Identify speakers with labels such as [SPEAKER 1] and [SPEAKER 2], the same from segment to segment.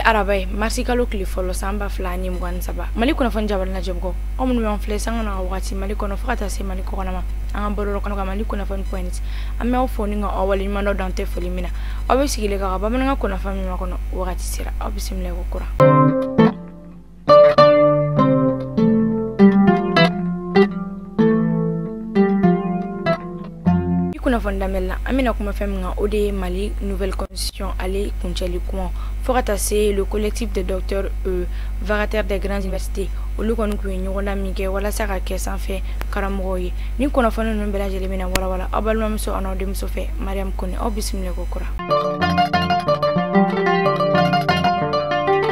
[SPEAKER 1] Araba ye, marisi kalo tile fɔlɔ san 2023. Mali kunnafoni jabala lajɛbagaw, aw minnu b'an filɛ sanga n'a wagati Mali kɔnɔ fo ka taa se Mali kɔkɔnɔ ma, an ka bɔlɔlɔ kɔnɔ ka Mali kunnafoni point. An bɛ aw fo ni ka aw waleɲuman dɔn dan tɛ foli min na. Aw bɛ sigilen ka bamanankan kunnafoni min kɔnɔ, wagati sera aw bisimila ko kura. Kunnafoni daminɛ la, an bɛna kuma fɛn min kan, o de ye Mali nouvelle constitution ale kuncɛli kuma fo ka taa se le collectif des docteurs vacataires des grandes universités, olu kɔni tun ye ɲɔgɔndan min kɛ walasa ka kɛ sanfɛ karamɔgɔw ye. Ni kunnafoni ninnu bɛɛ lajɛlen bɛna walawala aw balimamuso an'aw denmuso fɛ, Mariam Kone. Aw bisimila ko kura.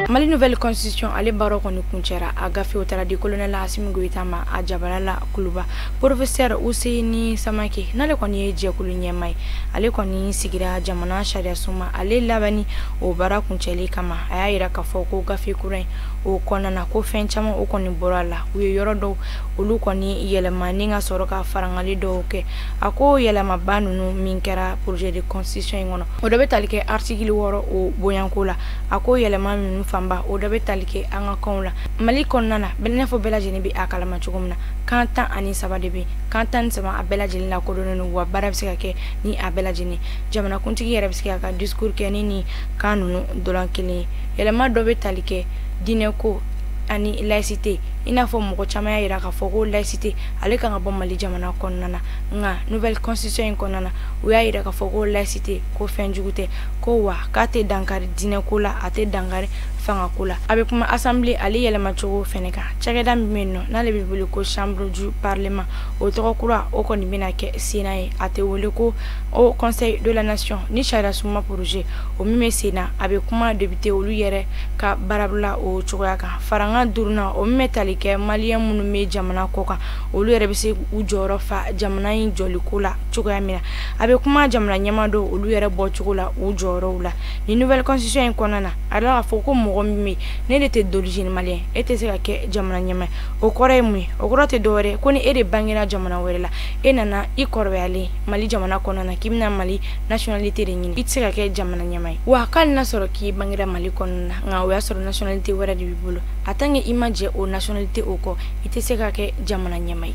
[SPEAKER 1] Mali nouvelle constitution ale baara kɔni kuncɛra, a gafew taara di colonel Assimi Goïta ma a jabala la Kuluba. Professeur Ousseini Samake, n'ale kɔni ye jɛkulu ɲɛmaa ye, ale kɔni sigira jamana sariya sunba ale labɛnni o baara kuncɛli kama. A y'a yira k'a fɔ ko gafe kura in o kɔnɔna na, ko fɛn caman o kɔni bɔra a la, u ye yɔrɔ dɔw olu kɔni yɛlɛma ni ka sɔrɔ ka farangali dɔw kɛ. A ko yɛlɛmaba ninnu min kɛra projet de constitution in kɔnɔ, o dɔ bɛ tali kɛ article 6 o bonyanko la. A ko yɛlɛma ninnu fanba o dɔ bɛ tali kɛ an ka kanw la Mali kɔnɔna na. Bɛɛ n'a fɔ bɛɛ lajɛlen bɛ a kalama cogo min na, kan 13 de bɛ yen. Kan 13 a bɛɛ lajɛlen lakodɔnnen don, wa baara bɛ se ka kɛ ni a bɛɛ lajɛlen. Jamanakuntigi yɛrɛ bɛ se k'a ka discours kɛ ni kan ninnu dɔrɔn kelen ye. Yɛlɛma dɔ bɛ tali kɛ diinɛko ani laïcité, i n'a fɔ mɔgɔ caman y'a yira k'a fɔ ko laïcité ale kan ka bɔ Mali jamana kɔnɔna na, nka nouvelle constitution in kɔnɔna na, u y'a yira k'a fɔ ko laïcité ko fɛn jugu tɛ, ko wa k'a tɛ dankari diinɛko la, a tɛ dankari fangako la. A bɛ kuma assemblée ale yɛlɛmacogo fɛnɛ kan. Cakɛda min bɛ yen nɔ n'ale bɛ wele ko chambre du parlement, o tɔgɔ kura o kɔni bɛna kɛ Sénat ye, a tɛ wele ko au conseil de la nation. Ni sariya sunba projet o min bɛ sen na, a bɛ kuma député olu yɛrɛ ka baarabila o cogoya kan. Farankan duurunan o min bɛ tali kɛ maliyɛn minnu bɛ jamana kɔ kan, olu yɛrɛ bɛ se k'u jɔyɔrɔ fa jamana in jɔliko la cogoya min na. A bɛ kuma jamana ɲɛmaa dɔw olu yɛrɛ bɔcogo la u jɔyɔrɔw la. Ni nouvelle constitution in kɔnɔna na, a yira k'a fɔ ko mɔgɔ min bɛ ne de tɛ d'origine malien, e tɛ se ka kɛ jamana ɲɛmaa ye. O kɔrɔ ye mun ye? O kɔrɔ tɛ dɔwɛrɛ ko ni e de bangera jamana wɛrɛ la, e nana i kɔrɔbayalen Mali jamana kɔnɔna na k'i bɛna Mali nationalité de ɲini, i tɛ se ka kɛ jamana ɲɛmaa ye. Wa k'ale n'a sɔrɔ k'i bangera Mali kɔnɔna na, nka o y'a sɔrɔ nationalité wɛrɛ de b'i bolo, a tant que i ma jɛ o nationalité o kɔ, i tɛ se ka kɛ jamana ɲɛmaa ye.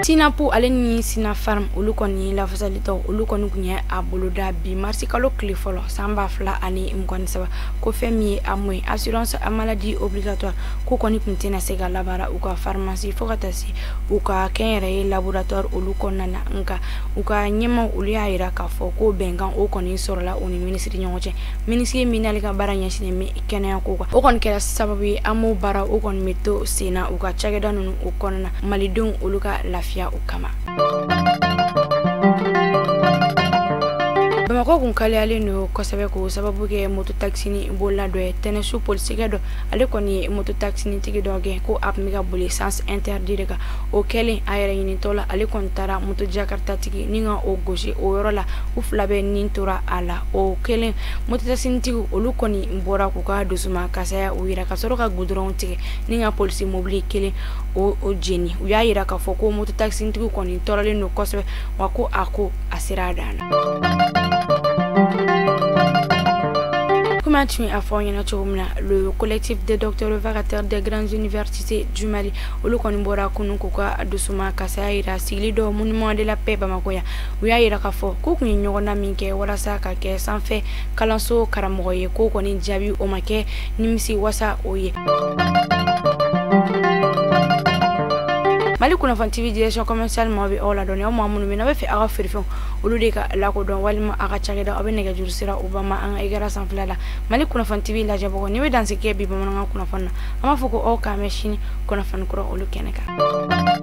[SPEAKER 1] Sinapu ale ni Sinafarm olu kɔni lafasalitɔ olu kɔni tun ye a boloda bi marisi kalo tile fɔlɔ san 2023, ko fɛn min ye AMO ye, assurance maladie obligatoire, ko kɔni tun tɛna se ka labaara u ka pharmacie fo ka taa se u ka kɛnyɛrɛye laboratoire olu kɔnɔna na. Nka u ka ɲɛmaw olu y'a yira k'a fɔ ko bɛnkan o kɔni sɔrɔla u ni minisiri ɲɔgɔn cɛ, minisiri min n'ale ka baara ɲɛsinnen bɛ kɛnɛya ko kan. O kɔni kɛra sababu ye AMO baara o kɔni bɛ to sen na u ka cakɛda ninnu o kɔnɔna na, malidenw olu ka lafiya o kama. Bamakɔ kun kaliyalen don kosɛbɛ k'o sababu kɛ moto taxini bolila dɔ ye. Tɛnɛsu polisikɛ dɔ ale kɔni ye moto taxini tigi dɔ gɛn ko a tun bɛ ka boli sens interdit de kan. O kɛlen a yɛrɛ ɲinitɔ la, ale kɔni taara moto jakarta tigi ni ka o gosi o yɔrɔ la, u fila bɛɛ nin tora a la. O kɛlen moto taxini tigi olu kɔni bɔra k'u ka dusuma kasaya u yira ka sɔrɔ ka goudron tigɛ ni ka polisi mobili kelen o jeni. U y'a yira k'a fɔ ko moto taxini tigi kɔni tɔɔrɔlen don kosɛbɛ, wa ko a ko a sera a dan na. Comme a tun a fɔ aw ɲɛna cogo min na, le collectif des docteurs vacataires des grandes universités du Mali olu kɔni bɔra kunun k'u ka dusuma kasaya yira sigili dɔ monument de la paix Bamakɔ yan. U y'a yira k'a fɔ k'u tun ye ɲɔgɔndan min kɛ walasa ka kɛ sanfɛ kalanso karamɔgɔ ye, k'o kɔni jaabi o ma kɛ nimisi wasa o ye. Mali kunnafoni TV direction commerciale maaw bɛ aw ladɔnniya, aw maa minnu bɛ n'aw bɛ fɛ aw ka feerefɛnw olu de ka lakodɔn walima aw ka cakɛda, aw bɛ nɛgɛjuru sira o ba ma an ka écran sanfɛla la. Mali kunnafoni TV lajɛbagaw, ni bɛ dansigi kɛ bi bamanankan kunnafoni na, an b'a fɔ ko aw k'an mɛn sini kunnafoni kura olu kɛnɛ kan.